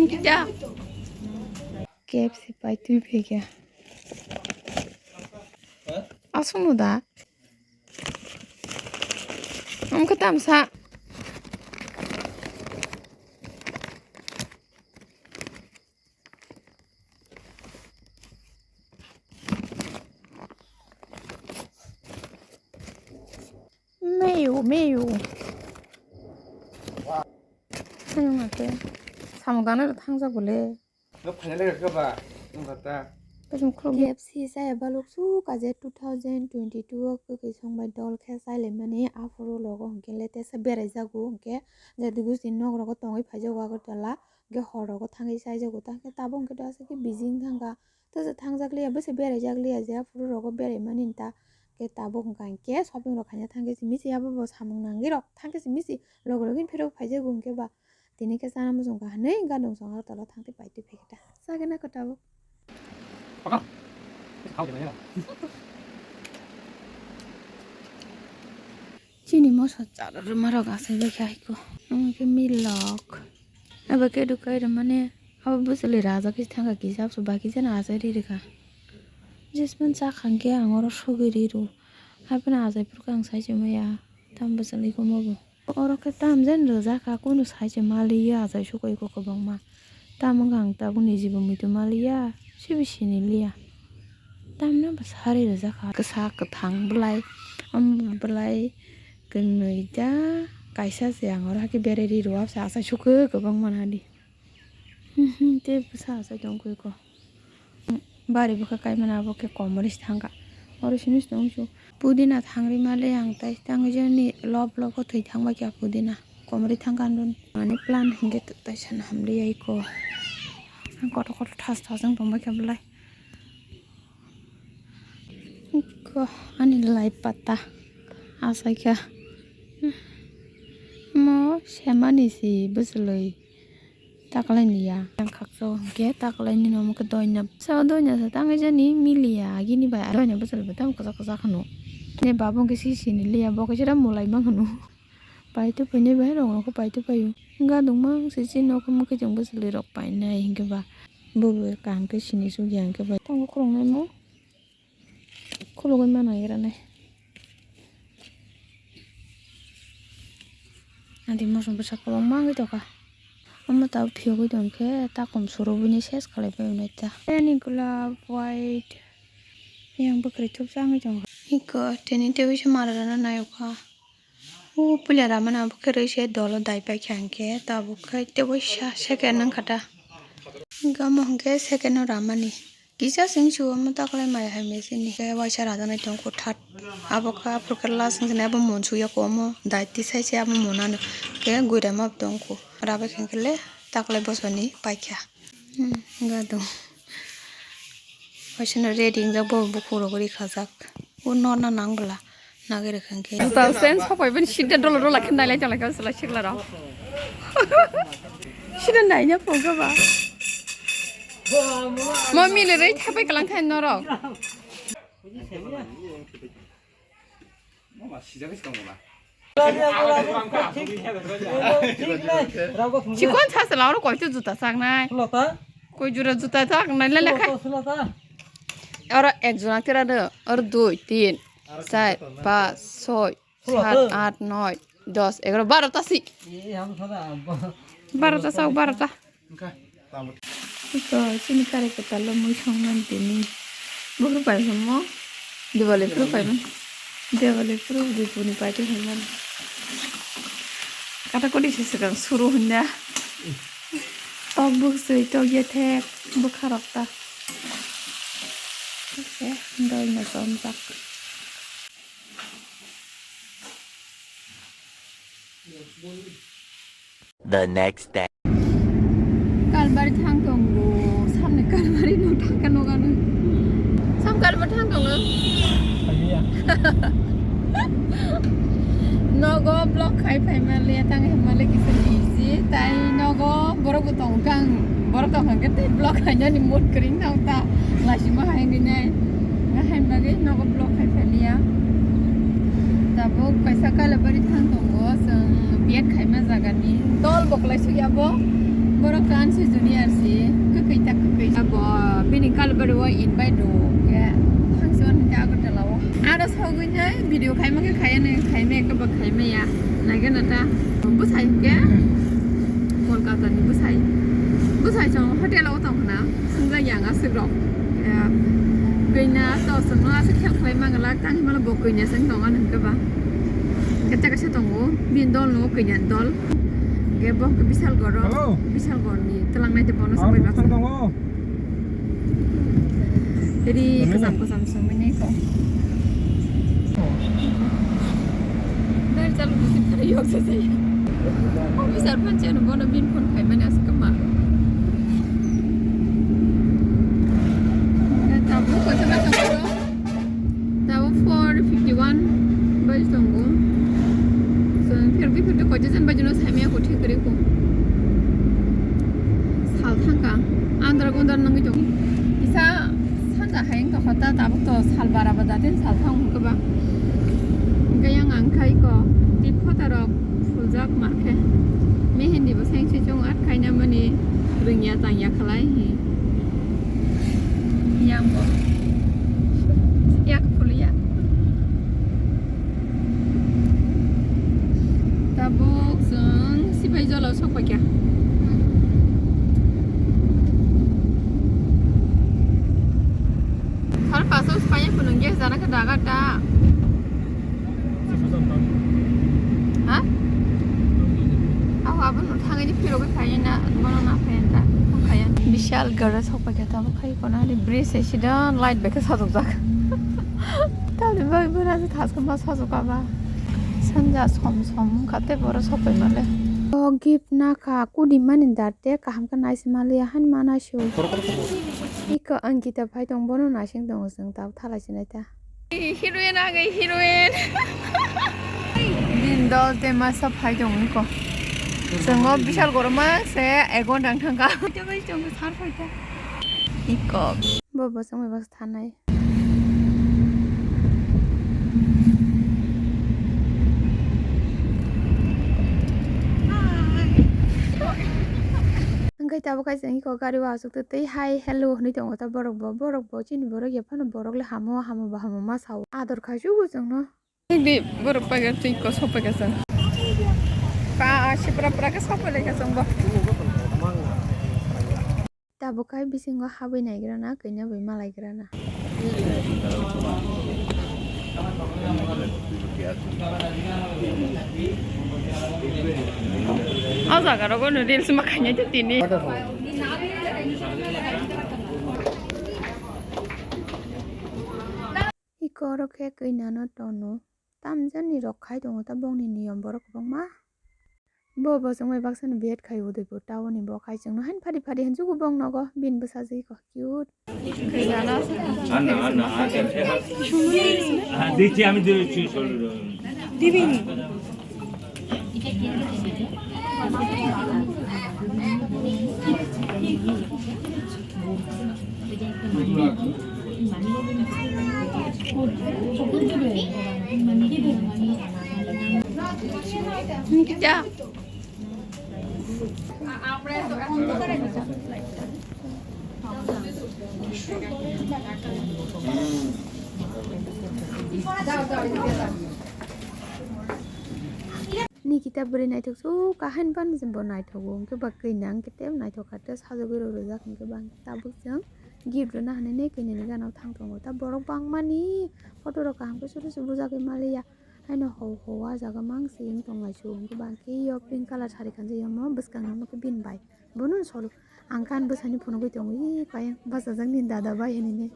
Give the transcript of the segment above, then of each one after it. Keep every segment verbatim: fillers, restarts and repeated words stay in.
Kita. K F C pai twi phikya. Aswkno da. Wngkha tamsa. Mew, mew. Samung dana thangjak bole. K F C saya balok su kaje two thousand twenty-two o kwkwi song bai dol khe chai lai mani aphuru logo hwnkhe latest berai jago hwnkhe jadi gusti nok rogo tongwi phai jago Agartala hwnkhe hor rogo thangwi chai jago ta hwnkhe tabuk hwnkhe aswk khe bijing thangkha tei thangjak liya bwsai berai jak liya je aphuru rogo berai mani ta hwnkhe tabuk hwnkha hwnkhe shopping rok khaina thangkhe simi se abo bo samung nangwi rok thangkhe simi se logi logi phirok phai jago hwnkhe ba. Tini khe chana muchung kha hwnwi gadung song Agartala thang tei pai twi phai khe ta. Chagwi na khe tabuk. Chini moso chalo rwma rok asai bai khe aiko. Omo khe milok. Abo khe dukai rwmani abo bwswlwi rajak khe thangkha kisa bwswk bai kisa no asai ri rwkha. Jesmani chakha hwnkhe ang oro sogwi ri rw. Hapheno achai phuru khe ang sai se maya. Tamo bwswlwi komo bo. Oro khe tamjani rwjakha, kunu sai se maliya, achai sukoi kok kwbangma. Tamo wngkha ang tabukni jibo muitu maliya, sibo siniliya. Tamno bo sari rwjakha, kwsa kwthang bwlai, omo bwlai kwnwi da kaisa se ang oro hakhe berai ri rwkha, achai sukha kwbangma nadi. Tei bwsa achai tongkha eko. Bari bwkha kaimani abo khe komoroi se thangkha. Oro sini se tongsu. Pudina thangri male ang tai tangwi jani lob lob khe thwi thangbai kha pudina. Komoroi thangkha andun. Ani plan hwnkhe taisa hamliya eko. Ang kotor kotor thas thas wng tongbai kha belai. Eko ani lai pata achaikha. Mo semani si bwchwlwi. Taklaini ya. Yang khakchao hwnkhe taklaini nomo khe doina. Sao doina sa tangwi jani miliya agini bai. Doina bwswlbo tamo kwchak kwchak hwno. Ne babo hwnkhe sisini liya bo khe sira mulai mang hwno. Paitwi painai bai rok nokho paitwi paio. Gadung mang se chini nokho mwkhwtwng bwswlwi rok painai hwnkhe ba. Bobo kaham khe sini sugya hwnkhe bai. Tongo khuluknai mo. Khulugwi ma naigra nai. Adi moso bwsa kwbangma wngwi tongkha. Omo tabuk phiyogwi tongkhe takhum surubwini ses khlaibai wnai ta. Ani gulab white yang bwkhwrwi thupsa wngwi tongkha. Iko tini tei waisa mara rwna naiyokha. O puila ramani abo khe rwi se dolo dai paikha hwnkhe tabuk khe tei waisa second wngkha ta. Hwnkhe omo hwnkhe second o ramani. Kisa seng su omo taklai mai hai machine ni khe waisa rajaknai tongkho that. Abo khe aphuru khe last wngkha abo mon suya kho omo dai tisai se abo monano khe gura ma tongkho. Rabai khe hwnkhe le taklai bosoni paikha. Hmm, gadung. Waisano ready wngjak bo bukhuk rok ri khajak. O norna nang bwla nagwi rwkha hwnkhe. Juta sen sopai bini sida dola dola khe nailai tonglai kha bwswlai sikla rok. Sida naina phungkha ba. Mo mili rwi thapai kalang kha norok. Mama sijak is kamu lah. Chikon sa sala oro koi tu juta saknai. Koi jura juta saknai lele kha. Oro ek jura tera de, oro dui, tin, char, pas, soi, sat, at, noi, dos, egaro, baro ta si. Baro ta sa, baro ta. Ito, chini kari kwtal o mui songmani tini. Buphuru pai hwnmo? Diwali phuru pai man. Diwali phuru bipuni pai twi hwnmani. Kata kodi se swkang suru hwnya. Tok bwk swi, tok yethek, bwkha rok ta. Oke, doi no chongjak. The next day. Kalbari thang tongo, samni Kalbari no thangkha nogo ano. Sam Kalbari thang tongo. Nogo vlog khai phai male, tang hai male kisa busy, tai nogo borok bo tongkha ang, borok tongkha khe tei vlog khainani mood kwrwng thang ta, laisima hai rinai, nga hai bagwi nogo vlog khai phai liya. Tabuk kaisa Kalbari thang tongo, chwng B Khaima jagani dol boklai sui abo. Borok kan se junior si kwkwi ta kwkwi. Abo bini kalbari o invite rwo ke thangsi on ta Agartala o. Aro sogwi nai video khaima khe khaya nai khaima ekba khaima ya. Naga nata bwsai ke Kolkata ni bwsai. Bwsai chong hotel o tong khna. Swngjak yang aswk rok. Ya. Kanya to swngo aswk khel khlai mangala tang himala bo kanya seng tongo nang khe ba. Kete kaisa tongo, bini dol no kanya dol. Ge bo ke Bishalgarh o. Hello. Bishalgarh ni twlang nai te bono Ah, sampai bwsang baksa. Tongo. Jadi Hello. Kesam kesam sampai ni ko. Dari jalan mesti pada yok saja. Oh, bisa pun cina bono bin pun kai mana sekemak. Tabu kau coba coba. Tabuk four fifty one bai tongo. So, phir bi phir koijajan bai jino saimaya ko thik ri ko. Sal thangka. Andra gondar nangwi tongo. Kisa sanja hayeng to khata tabuk to sal bara ba datin sal thang hwnkhe ba. Hwnkhe yang ang khai ko. Tip khota rok fuljak markhe. Mehendi bo seng se chong at khaina mani rwngya tangya khalai hi. Yang bo. Yak phulia. Tabuk chwng Sipaijala o sokpaikha. Sal paso spanya phunung gas jana khe daga ta. Ha? Aw, abono thangwi phirogwi phaiwi na, bono na phaiwi ta, phaiwi. Bishalgarh o sokpaikha tabuk khai kono ani bridge se sidon light bai khe sajokjak. Tamni bagwi bwrajak thaskhe ma sajokha ba. Sanja som som wngkha tei borok sokpai male. O gift nakha kudimani darte kaham khe naisi maliya han ma naisio. Iko Ankita phai tong bono naising tongo chwng tabuk thalai sinai ta. Heroine age heroine. Din dol te masa phai tong iko. Chwngo Bishalgarh ma se ek ghonta wng thangkha. Ito bai chwng sar phai ta. Iko. Bo bo chwng bai bas thanai. Hwnkhe tabuk kaisa iko gari o aswk twi twi hai hello hwnwi tongo ta borok bo, borok bo chini borok ya phano borok le hamo hamo ba hamo ma sao ador khai sugo chwngno. Di borok paikha twi ko sok paikha chwng. Ka sipra pra khe sok paikha chwng bo. Tabuk kai bisingo habwi naigrana, kanya bai malaigrana. O jaga rogo no reels ma khainai tini. Iko oro khe kwi nano tono. Tamjani rok khai tongo ta bongni niyom borok kwbangma. Bo bo chwngbai baksa ni bed khai Udaipur town ni bo khai chwngno hain phadi phadi hinsugo bong nogo bini bwsajwk iko cute. Anna, Anna, Anna. Dichi, ami dichi, sorry. Dibini. Nikita bwrwi naithok su kaham ban bo naithogo hwnkhe ba kwi nang khe tei naithok kha tei sajagwi rw rwjak hwnkhe ba tabuk chwng gift rwna hinwi nai kwi nini gana o thang tongo ta borok bangmani photo rok kaham khe suri se bujagwi maliya haino ho ho o jaga mang se wng tong lai su hwnkhe ba khe yo pink colour sari kanjak yamo bwskango hwnkhe bini bai bono solo ang kan bwsani phunugwi tongo ee kayang bachajak ni dada bai hinwi.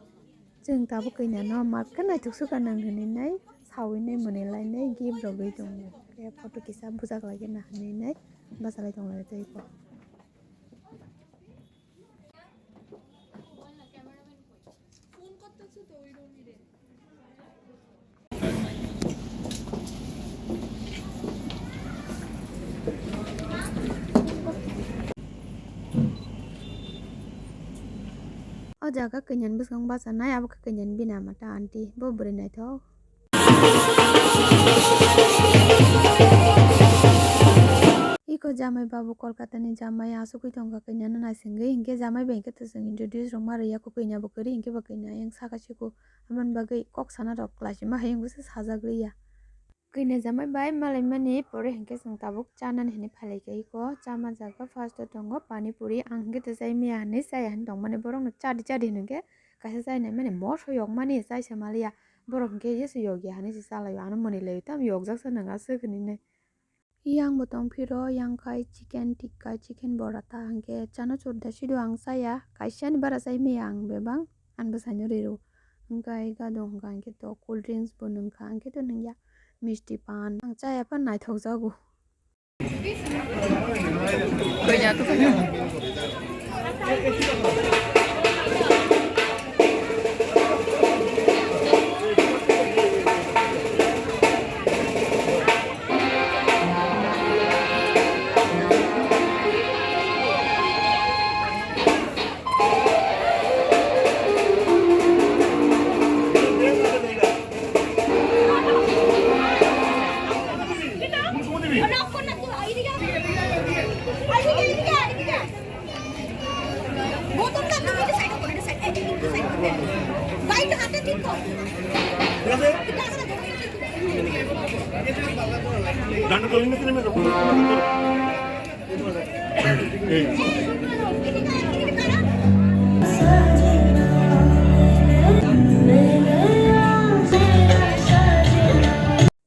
Chwng tabuk kwi nano market naithok sukha nang hinwi nai sawi nai mwnwi lai nai gift rwgwi tongo. Khe photo kisa bujak lai khe na hinwi nai bachalai tong lai tei kho. O jaga kainan bwskango bachanai, abo khe kainan bini ama ta aunty, bo bwrwi naithok. Jamai babu Kolkata ni jamai asugwi tongkha kanya no naisingwi, hinkhe jamai bai hinkhe to chwng introduce rwma rwya kho, kanya bo kwrwi hinkhe bo kanya yang saka siko, aboni bagwi kok sana rok klaisima hai wngwi se sajagwi ya. Kanya jamai bai malaimani pore hinkhe chwng tabuk chanani hinwi phailaikha iko, chama jaga first o tongo pani puri, ang hinkhe to chai maya hinwi chaya hinwi tongmani borokno chadi chadi hinwi khe kaisa chainai mani moso yokmani chaisa maliya, borok hinkhe jesu yokya hinwi se chalaio, ano mwnwi laio tamo yokjak sa nang aswk hinwi nai. Yang bo tong phiro, yang khai chicken tikka, chicken borata, hingke chano chorda sido ang chaya, kaisa ni bara chai maya ang bebak, ang bwsai no riro. Hingke ai gado hingka hingke to cold drinks bo nungkha, hingke to nungya misti pan, ang chaya pan naithok jago.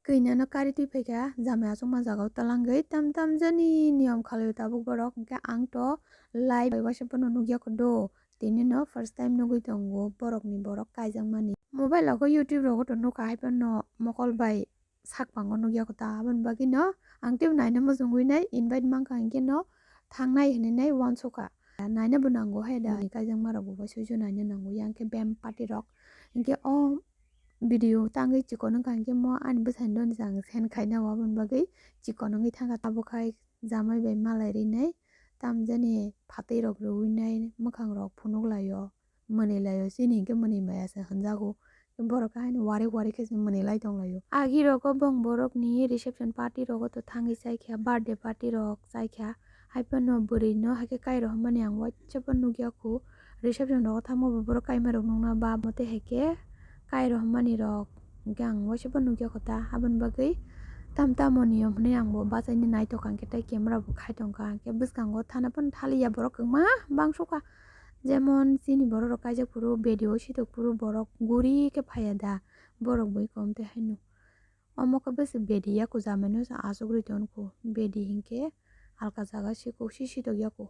Kanya no kari twi phaikha, jamai achukma jaga o twlangwi tam tam jani niyom khalwi tabuk borok, hingkhe ang to live bai waisa bono nukya kho do, tini no first time nugwi tongo borok ni borok kaijakmani. Mobile rogo YouTube rogo to nukha, haiphano mokol bai sakpango nukya kho ta, aboni bagwi no ang teibo naina muchungwi nai invite mankha, hingkhe no thangnai hinwi nai uansukha. Naina bo nango hai da, kaijakma rok bo bai sui sui naina nango, yang khe bem party rok, hingkhe o video tangwi chikon wngkha, hingke mo ani bwsai ni doni je ang sen khaina o, aboni bagwi chikon wngwi thangkha. Tabuk hai jamai bai malai rinai, tamjani phatwi rok rwui nai, mwkhang rok phunuk lai o, mwnwi lai o, chini hingke mwnwi maya se hwnjago. Borok haino warik warik khe se mwnwi lai tong lai o. Agi rogo bong borok ni reception party rogo to thangwi chai kha, birthday party rok chai kha. Haiphano bwrwi no haikhe kai rohormani ang waisa bo nukya kho. Reception rogo thangma bo borok kaima rok nukna ba mote haikhe kai rohormani rok hwnkhe ang waisa bo nukya kho ta. Aboni bagwi tam tamo niyom hwnwi ang bo bachaini naithok, hwnkhe tei camera bo khai tongkha, hwnkhe bwskango thana phano thaliya borok kwbangma bangsukha. Jemon chini borok rok kaijak phuru bedi o sitok phuru borok guri khe phaiya da, borok bui kom tei haino. Omo khe bwswk bedi yaku jamai no se achuk rwi tongkhu. Bedi hinkhe alka jaga sikuk si sitok yaku.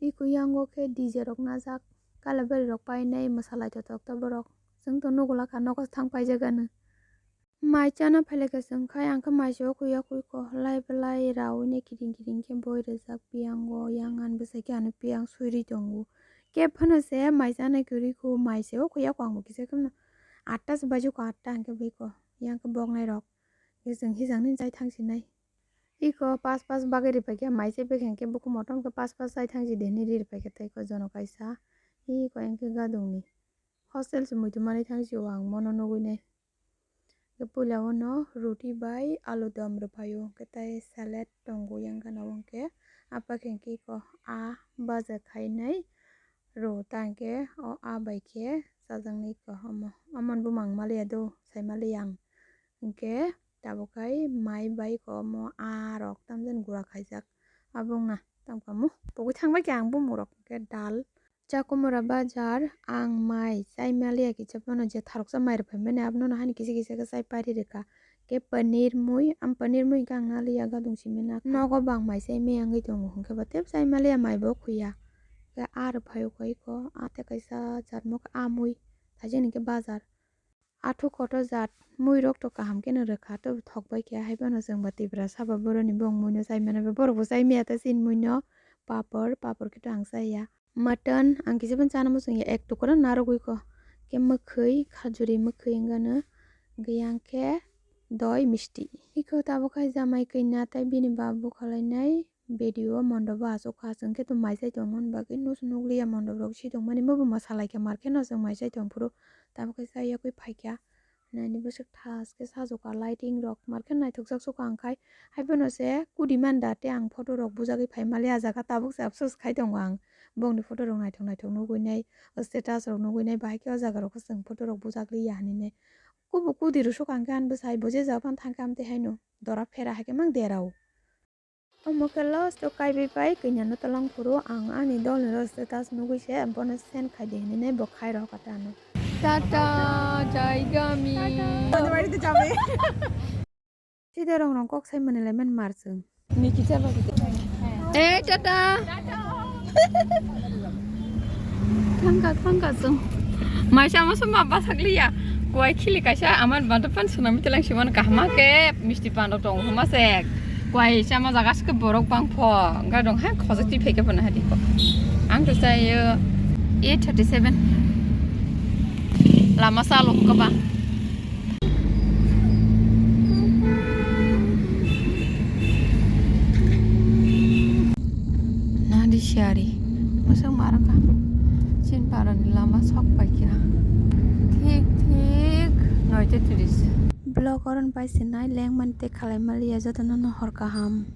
Iko yango khe D J rok najak, kalaibari rok painai mwsa laithotok ta borok. Chwng to nugo lakha nogo thang paijak gana. Mai chana phailai kha chwng khai, ang khe mai se o khuya khuiko lai belai raui nai kiring kiring khe boi rijak piyango, yang ani bwsai khe ano piyang suri tongo. Khe phano se mai chanai kwrwi kho, mai se o khuya kho, ang bo kisa kheno atta se baijak kho, atta hwnkhe bui kho, yang khe boknai rok. Khe chwng hijak nini chai thang sinai. Iko pas pas bagwi rwphaikha, mai se bwkha hinkhe bukhuk motom khe pas pas chai thang si de hinwi ri rwphaikha tei kho jono kaisa. Iko hinkhe gadungni hostel se muitu manwi thang si o ang mono nugwi nai. Khe puila o no roti bai alu dom rwphaio, khe tei salad tongo yang gana o hinkhe. Apa khe hinkhe iko a baja khainai rw ta hinkhe o a bai khe chajaknai iko omo. Omo ni bumang maliya do, sai maliya ang. Hinkhe tabuk khai mai bai khe omo a rok tamjani gura khaijak. Abo wngna tamkha mu pogwi thangbai khe ang bumung rok hinkhe dal. Chakumura bazar ang mai chai maliya kisa phano je tharuksa mai rwphaimani abono hani kisa kisa khe chai pari rwkha. Khe paneer mui, ang paneer mui hinkhe ang naliya gadung simi na. Nogo bo ang mai chai maya wngwi tongo hinkhe bo tei chai maliya mai bo khuya. Khe a rwphaio kho iko a tei kaisa jat mokhe a mui thaijani khe bazar. Athuk kotor jat mui rok to kaham khe no rwkha, to thok bai khe haiphano chwng ba Tiprasa ba boroni bong mui no chai mano, borok bo chai maya ta chini mui no, papor, papor khe to ang chaya. Mutton ang kisa phano chana muchung ya, ek tukra narwgwi kho. Khe mwkhwi, khajuri mwkhwi wngano, hwnkhe yang khe doi misti. Iko tabuk khai jamai kanya tei bini babu khwlainai video o mondop o achuk kha, chwng khe to mai chai tongmani bagwi nusu nukliya mondop rok si tongmani, mobo mwsa lai kha, mar khe no chwng mai chai tong phuru tabuk khai chai yakwi phai kha. Naini bwswk thas khe sajwk kha lighting rok, mar khe naithokjak sukha ang khai. Haiphano se kudi man da tei ang photo rok bujagwi phai maliya, ah jaga tabuk se afsus khai tongo ang. Bongni photo rok naithok naithok nugwi nai, status rok nugwi nai, bahai khe o jaga rok khe chwng photo rok bujak liya hinwi nai. Kubu kudi rw sukha ang khe ani bwsai bo je jaga phano thang khe amtwi haino dora phera hai khe mang derao. Omo khe last o kaibai pai kanya no tolong phuru ang ani dol ni ro status nugwi se bono send khai di hinwi nai bo khai rw kha ta ano. Tata, jai gami. Tata. Sida rong rong kok sai mani lai man mar chwng. Niki chaba kita. Eh, tata. Thangka, thangka chwng. Maisa masa ma basak liya. Kuai khili kaisa aman bantu pan sunami telang siman kahma ke misti pan rok tong homa sek. Kuai sama jaga sike borok bang pho. Ga dong ha khojak ti pheke pon hadi ko. Ang to sai eight thirty seven. Lama salo ka ba. Nadi siari. Masa maraka. Chin parani lama sok paikha. Thik thik noita tris. Vlog oron pai sinai lengmani tei khalai maliya jotono no hor kaham.